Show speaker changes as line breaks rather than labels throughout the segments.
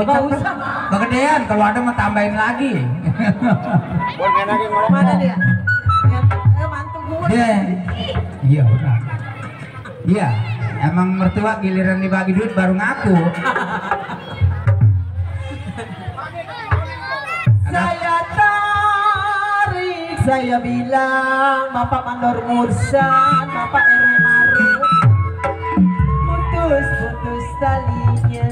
Gak usah. Kegedean kalau ada mau tambahin lagi.
Mana dia? Yang mantu gue.
Iya udah. Iya, emang mertua giliran dibagi duit baru ngaku.
Saya tarik, saya bilang Bapak Mandor Mursan, Bapak RW Maru, putus talinya.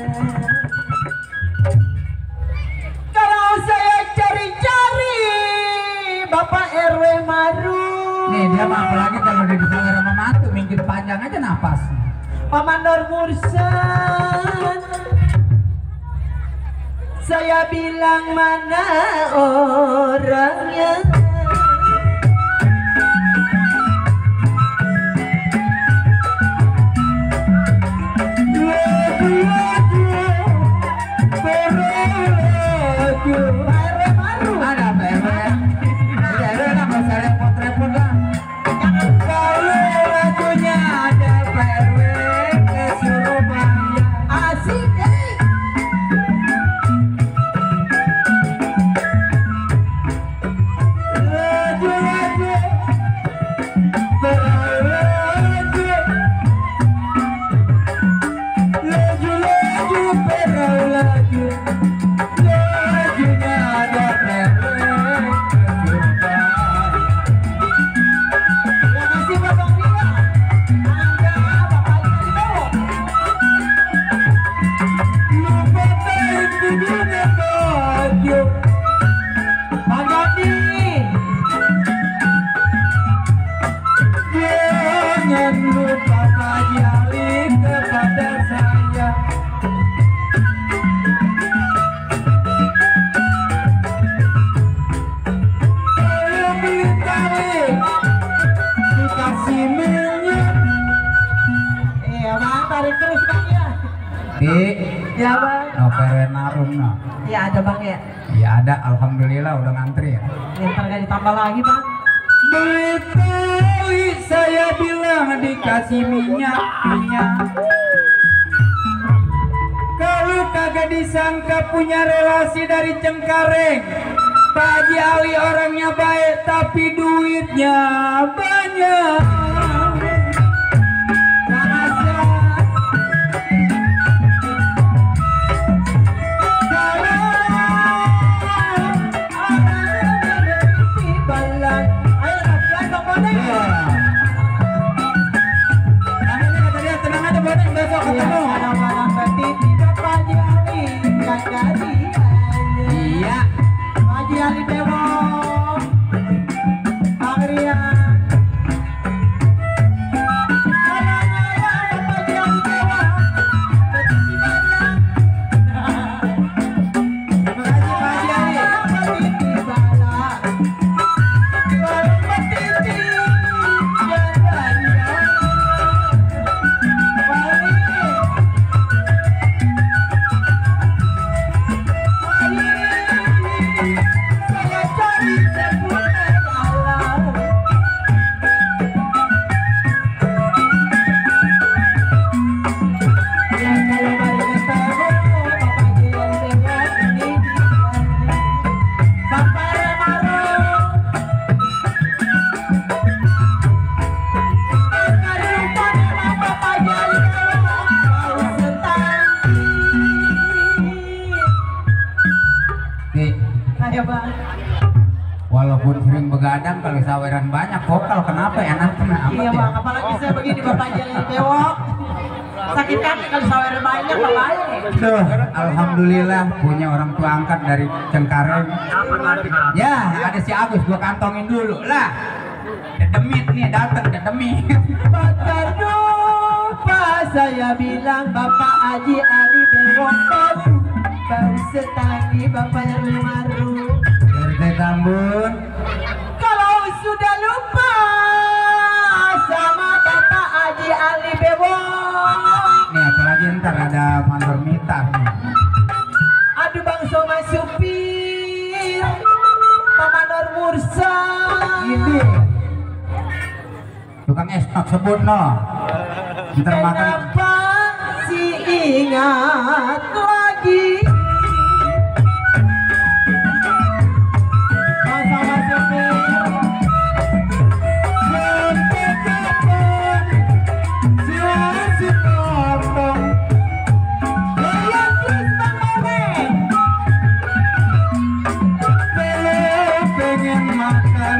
Kalau saya cari-cari Bapak RW Maru,
nih dia mah apalagi kalau udah disawer sama matu minggir panjang aja napas.
Pak Mandor Mursan, saya bilang mana orangnya.
Ya bang. Novel Narum no.
Ya ada bang ya.
Ya ada, alhamdulillah udah ngantri ya.
Ntar gak ditambah lagi bang.
Beli saya bilang dikasih minyak. Kalau kagak disangka punya relasi dari Cengkareng. Pak Haji Ali orangnya baik tapi duitnya banyak.
ya bang.
Walaupun sering begadang, kalau saweran banyak vokal kenapa ya nanti amat
Iya
ya.
bang, apalagi saya begini bapak jalan bewok. Sakit kaki kalau sawer banyak bapak.
Tuh, alhamdulillah punya orang tua angkat dari Cengkareng. Ya, ada si Agus, gua kantongin dulu lah. Dedemit nih, datang dedemit.
Bakar lupa saya bilang Bapak Haji Ali bewok bau setangi Bapak yang maru.
RT Tambun.
Kalau sudah lupa sama Bapak Haji Ali bewok.
Nih apalagi ntar ada mandor mitar nih.
Aduh Bang Soma supir Paman Nur Mursa.
Ini tukang estok sebut no. Ntar makan.
Kenapa si ingat lagi Bang Soma supir.
Sampai kapan si wasik ngomong.
Iya terus Bang Mame.
Kalau pengen makan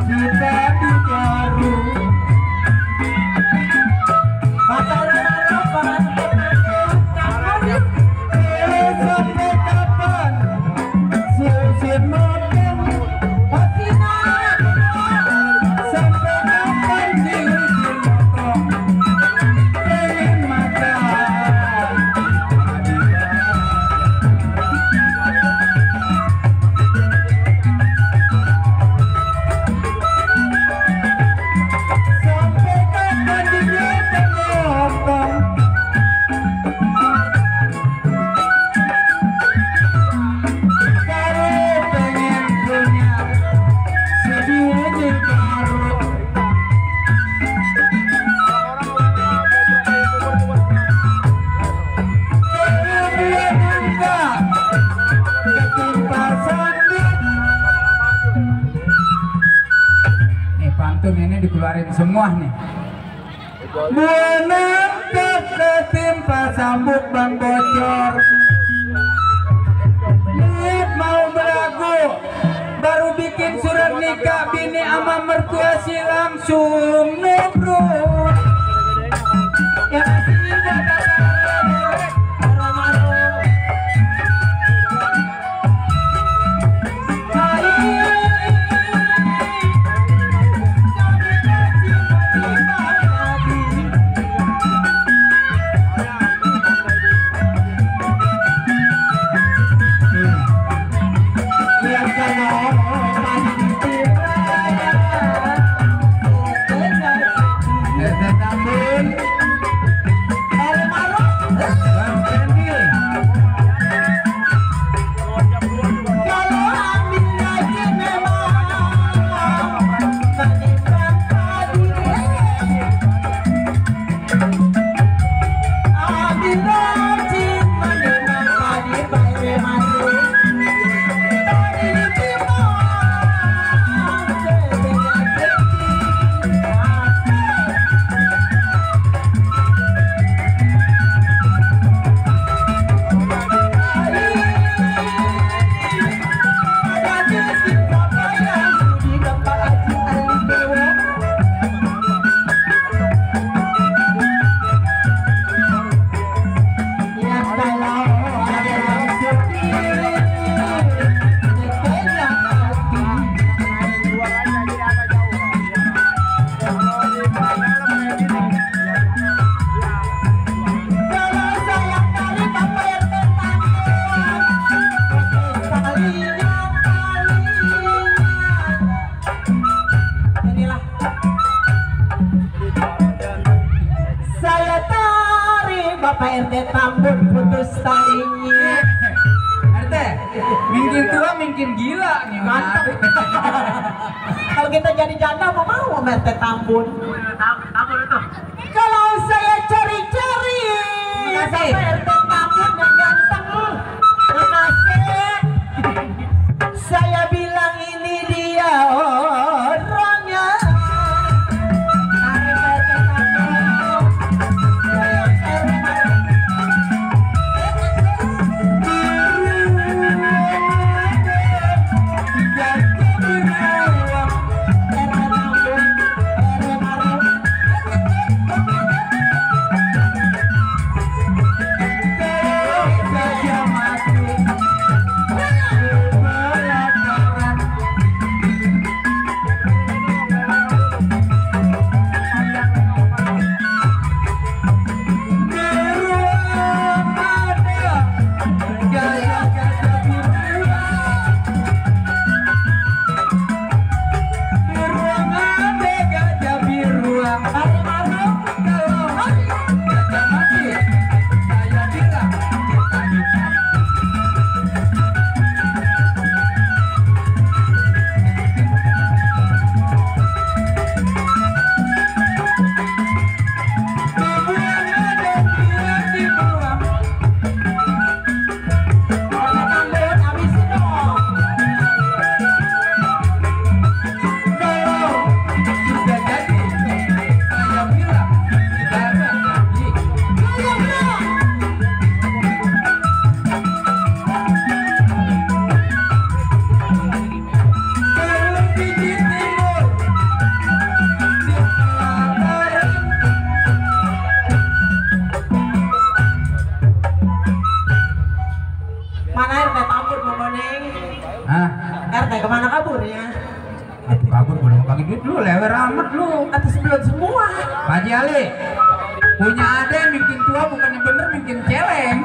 kita di baru. Sampai kapan susin makan. Sampai kapan diusin motong. Pengen makan. Sampai kapan dinyata ngomong. Baru pengen punya seduanya baru. Kemudian enggak ketimpa sanduk. Nih pantun ini dikeluarin semua nih. Menangkap ketimpa sambut bang bocor. Niat mau beragu, baru bikin surat nikah bini ama mertua si langsung nubruk.
Ya masih Bapak
RT Tambun, Bang Fendi.
kalau ambil lagi memang menimpan padi. Ambil lagi menimpan padi bayar masuk. Tadi timang sebenarnya saya tarik Bapak RT Tambun putus talinya.
RT, mungkin tua mungkin gila nih.
Mantap. Kalau kita jadi janda mau sama RT Tambun. Kalau saya cari-cari
Makasih.
Bapak RT Tambun yang ganteng, makasih. Saya bilang ini dia orangnya. Tarik RT Tambun. Kemana RT Tambun mau boning?
Hah?
RT kemana kaburnya?
Aku kabur belum bagi duit lu, lewer amat lu.
Atas belum semua.
Pak Haji Ali, punya aden bikin tua bukannya bener bikin celeng.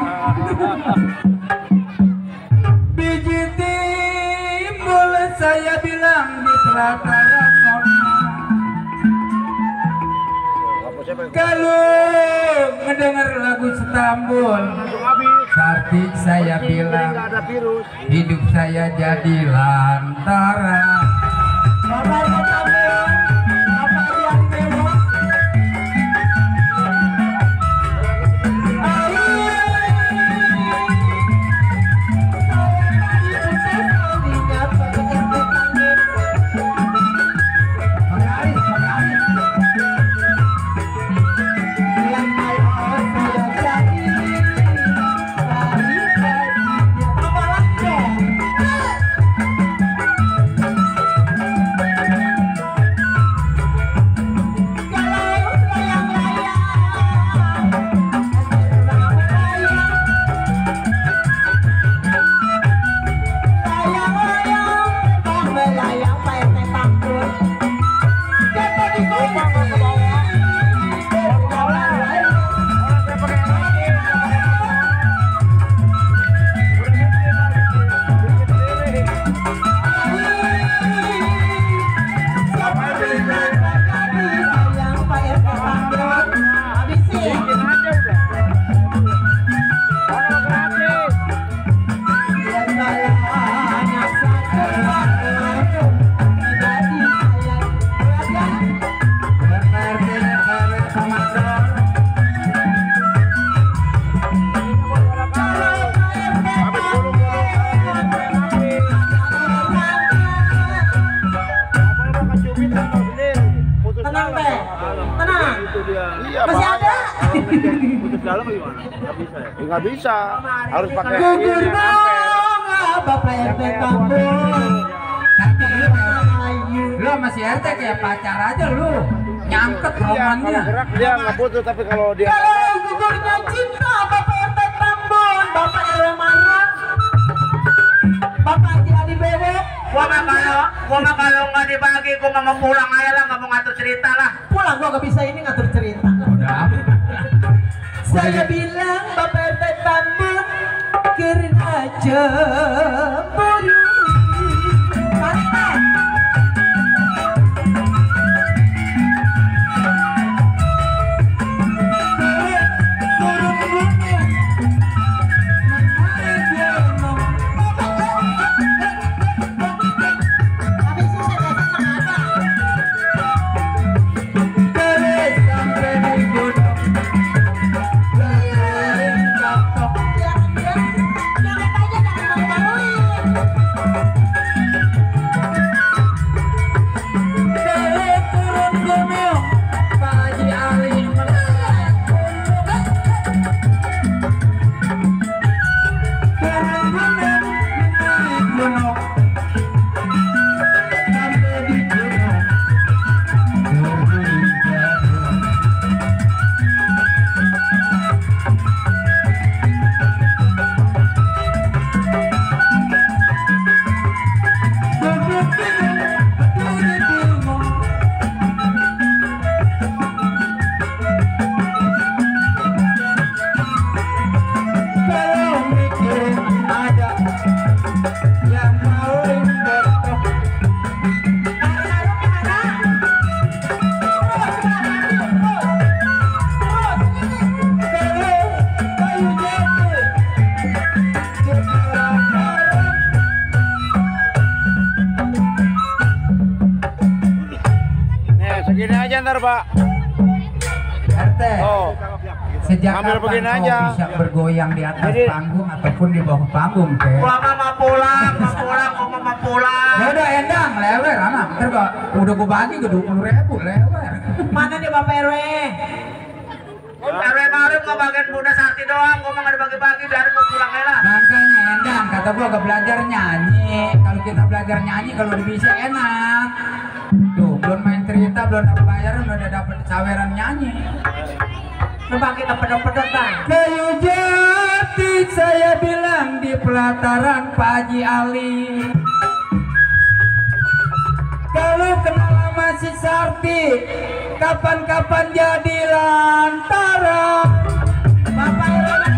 Biji timbul saya bilang di pelataran nona. Kalau mendengar lagu Stambul, Sartik saya bilang hidup saya jadi lantaran.
Bapak RT Tambun, Bapak yang mewah. Tenang teh, tenang.
Iya,
Masih ada.
Putus dalam gimana? Nggak bisa ya? Nggak bisa. Harus pakai
Gugur
ini,
bunga, Bapak RT Tambun.
Tapi lu sama si RT kayak pacar aja lu, nyangket
Iya, kalau
romannya.
gerak dia nggak putus, tapi kalau dia
Kalau gugurnya cinta, Bapak RT Tambun, Bapak RW marah. Bapak Haji Ali Bewok.
Gua mah kalau nggak dibagi, gua mah mau pulang aja lah, nggak mau ngatur cerita lah.
Pulang gua gak bisa ini ngatur cerita.
Udah.
Saya bilang Bapak RT Tambun karena cemburu. Santai.
segini aja ntar Pak.
RT,
Oh,
sejak
ambil
kapan
begini
kau
aja.
bisa bergoyang di atas
Jadi-
panggung ataupun di bawah panggung, Teh?
Gua mah mau pulang, gua mau pulang.
Ya udah endang, lewer, anak. Ntar udah gua bagi ke 20.000 lewer.
Mana nih Bapak RW?
RW Marif gua bagian Bunda Sakti doang, gua mah nggak dibagi-bagi, biarin gua pulang aja lah.
Makanya endang, kata gua gak belajar nyanyi. Kalau kita belajar nyanyi, kalau udah bisa enak. Tuh, belum main cerita, belum dapat bayaran, udah dapat saweran nyanyi.
Coba kita pedot-pedot bang.
Kayu jati saya bilang di pelataran Pak Haji Ali. Kalau kenal sama si Sarti, kapan-kapan jadi lantaran.
Bapak RW